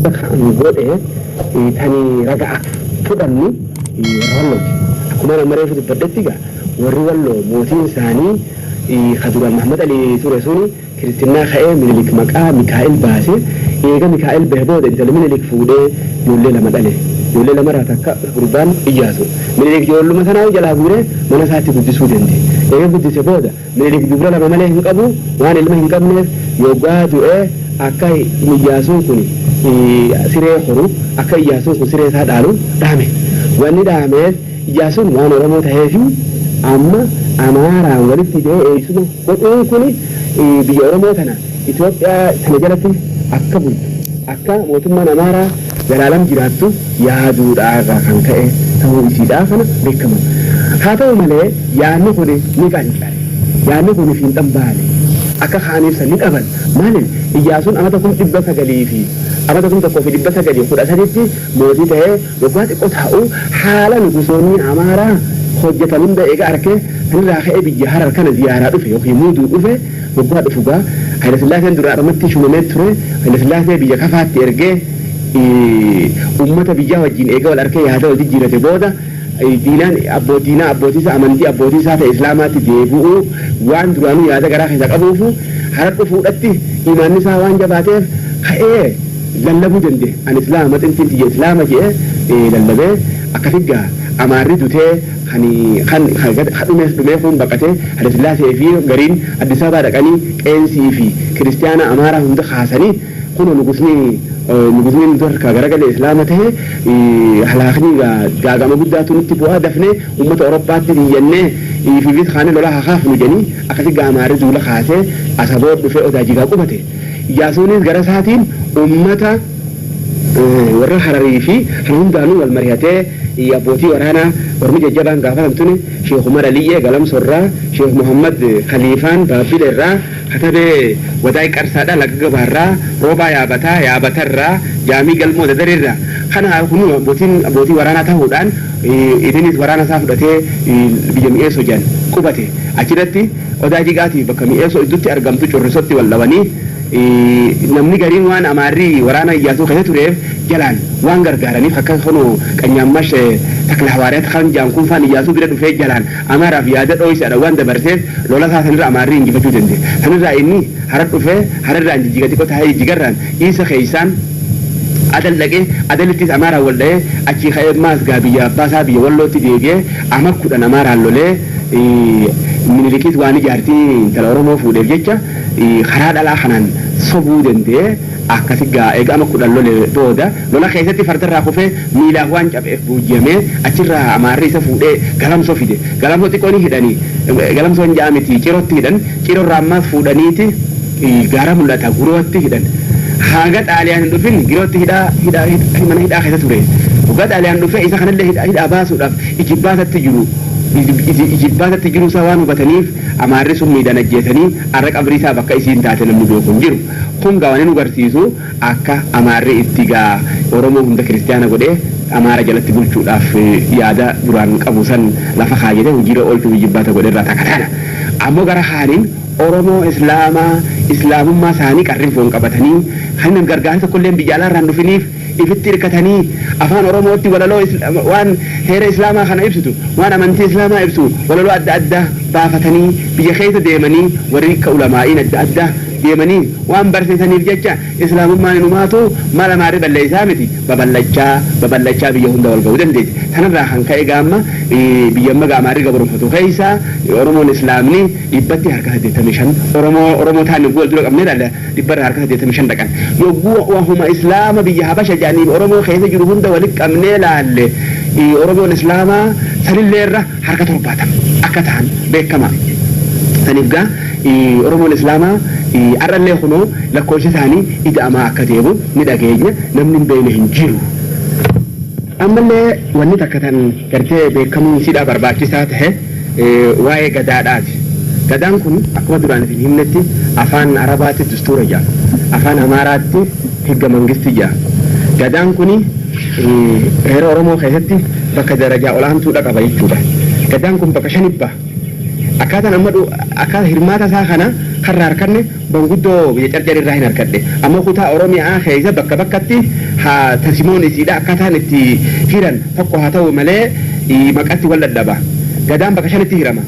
Kan godhe tani raga'a fudhannu warra Wallooti. Akkuma nama reefu dubbadhetti egaa warri Walloo mootiin isaanii ka duraan Mahammad Alii ture suni kiristinnaa ka'ee Minilik maqaa Mikaa'el baase. Eega Mikaa'el bahe booda intala Minilik fuudhee ijoollee lama dhale. Ijoollee lamarraa takka gurbaan Iyyaasu. Minilik ijoolluma sanaa jalaa guuree mana isaatti guddisuu danda'e. Eega guddise booda Minilik dubra lama malee hin qabu, waan ilma hin qabneef yoggaa du'e akka Iyyaasuun kun siree horu, akka Iyyaasuun kun siree isaa dhaalu dhaame. Wanni dhaameef Iyyaasuun waan Oromoo taheefi amma Amaaraan walitti hidhee eeysuma godhuun kun biyya Oromoo tana Itoophiyaa tana jalatti akka bultu, akka mootummaan Amaaraa zalaalam jiraattu yaaduudhaa irraa kan ka'e tahuu isiidhaa kana beekama. Haa ta'u malee yaadni kun ni qancare. Yaadni kun fiinxan baane. Akka kaaniif san ni dhaban. Maaliif? Iyyaasuun amata 900 fi amata 1913tti mootii tahee waggaa xiqqoo taa'u haala nugusoonni Amaaraa hojjetan hunda eega arkee sanirraa ka'ee biyya Harar kana ziyaaraa dhufe yookiin muuduu dhufe. Waggaa dhufu gaa Hayilasillaaseen dura armatti shuumamee ture. Hayilasillaasee biyya Kafaatti ergee ummata biyyaa wajjin eega wal arkee yaada wal jijjiirate booda diinaan diinaa abbootii isaa, amantii abbootii isaa ta'e Islaamaatti deebi'uu waan duraanuu yaada garaa keessaa qabuufu Harar dhufuudhatti imaanni isaa waan jabaateef ka'ee lallabuu danda'e. Ani Islaama, xintiin tiyya Islaama je'ee lallabee akkasi gaa Amaarri dutee kan kan ka dhumees dhumee kuun baqatee Hayilasillaasee fi gariin Addis Ababaa dhaqanii qeensii fi kiristiyaana Amaaraa hunda kaasanii kunoo nugusni nugusni nuti harkaa garagalee Islaama tahe halaakni gaaga'ama guddaatu nutti bu'aa, dafnee ummata Orooppaatti iyyannee ifiifis kaanee lola haa kaafnu jedhanii akkasi gaa Amaarri duula kaasee Asaboot dhufee Odaa Jigaa qubate. Iyyaasuunis gara isaatiin ummata warra Hararii fi kan hundaanuu wal marihatee abbootii waraanaa ormi jajjabaan gaafatan tuni Sheekh Umar Aliyyee Galamsorraa, Sheekh Muhammad Khaliifaan Baabbileerraa, Katabee Wadaay Qarsaadha Laga Gabaarraa, Roobaa Yaabataa Yaabatarraa, Jaamii Galmoo Dadarirraa kana kunu abbootii waraanaa tahuudhaan inninis waraana isaa fudhatee biyya Mi'eessoo jedhan qubate. Achirratti Odaa Jigaatiif bakka Mi'eessoo iddutti argamtu Currisotti wal dhawanii namni gariin waan Amaarri waraana Iyyaasuu keessa tureef jalaan waan gargaaraniif akka kunoo Qanyaammash Takla Hawaariyaat kan jaan kun faan Iyyaasuu bira dhufee jalaan Amaaraaf yaada dhooysaadhaan waan dabarseef lola isaa sanirra Amaarri injifachuu danda'e. Sanirraa inni Harar dhufee Hararraan Jijjiga xiqqoo taa'ee Jijjigarraan Iisa keeysaan Adal dhaqee Adalittis Amaaraan wal dha'ee achii ka'ee ammaas gaa biyya abbaa isaa biyya Wallootti deebi'ee ama 10 Amaaraan lolee Minilikis waan jaartii intala Oromoo fuudheef jecha karaa dhalaa kanaan sobuu danda'e. Akkasi gaa eega ama 10 lole booda lola keessatti fardarraa kufee miilaaf waan capheef booji'amee achirraa Amaarri isa fuudhee Galamsoo fide. Galamsoo xiqqoo ni hidhanii, Galamsoo hin ja'a miti, Cirootti hidhan. Ciroorraa ammaas fuudhaniiti gaara mul'ata Gurootti hidhan. Haga Xaaliyaan hin dhufin Girootti hidhaa hidhaa mana hidhaa keessa ture. Waggaa Xaaliyaan dhufee isa kanallee hidhaa hidhaa baasuudhaaf ijibbaatatti jiru ijibbaatatti jiruu isaa waan hubataniif Amaarri summiidhaan ajjeesanii arra qabrii isaa bakka isiin taate namni beeku hin jiru. Kun gaa wani nu garsiisu akka Amaarri itti gaa Oromoo hunda kiristiyaana godhee Amaara jalatti bulchuudhaaf yaada duraan qabu san lafa kaayyatee hojiirra oolchuuf ijibbaata godhe irraa takka tana. Ammoo gara kaaniin Oromoo Islaamaa Islaamummaa isaanii qarrinfoon qabatanii kan nam gargaarsi tokkolleen biyya alaa irraa hin dhufiniif ifitti hirkatanii afaan Oromootti walaloo waan heera Islaamaa kana ibsitu, waan amantii Islaamaa ibsu walaloo adda addaa baafatanii biyya keessa deemanii warri akka ulamaa'iin adda addaa deemanii waan barsiisaniif jecha Islaamummaan inumaatu maal Amaarri balleessaa miti, babal'achaa babal'achaa biyya hunda wal ga'uu dandeesse. Sanarraa kan ka'e gaamma biyya amma Amaarri gabroonfatu keessa Oromoon Islaamni dhibbatti harka 85 Oromoo Oromoo ta'an yogguu wal dura qabnee ilaalla dhibbarraa harka 85 dhaqan. Yogguu wahuma Islaama biyya Habasha jedhaniif Oromoo keessa jiru hunda walitti qabnee ilaalle Oromoon Islaamaa sanillee irra harka 70 akka ta'an beekama. Saniif gaa Oromoon Islaamaa har'allee kunoo lakkoofsi isaanii ida'amaa akka deemu ni dhageenya, namni hin beekne hin jiru. Ammallee wanni takka tan gartee beekamuun isiidhaa barbaachisaa tahe waa'ee Gadaadhaati. Gadaan kun akkuma duraan isin himnetti afaan Arabaatti dustuura jedha. Afaan Amaaraatti higga mangisti jedha. Gadaan kuni heera Oromoo keessatti bakka darajaa olaantuudha qaba jechuudha. Gadaan kun bakka shanit baha. Akkaataan amma akkaataa hirmaata isaa kana Karra harkanne manguddoo biyya Carcar irraa hin harkadhe. Ammoo kutaa Oromiyaa keessa bakka bakkatti haa tasimoon isiidha akkaataan itti hiran tokko haa ta'u malee maqatti wal dadhaba. Gadaan bakka shanitti hirama.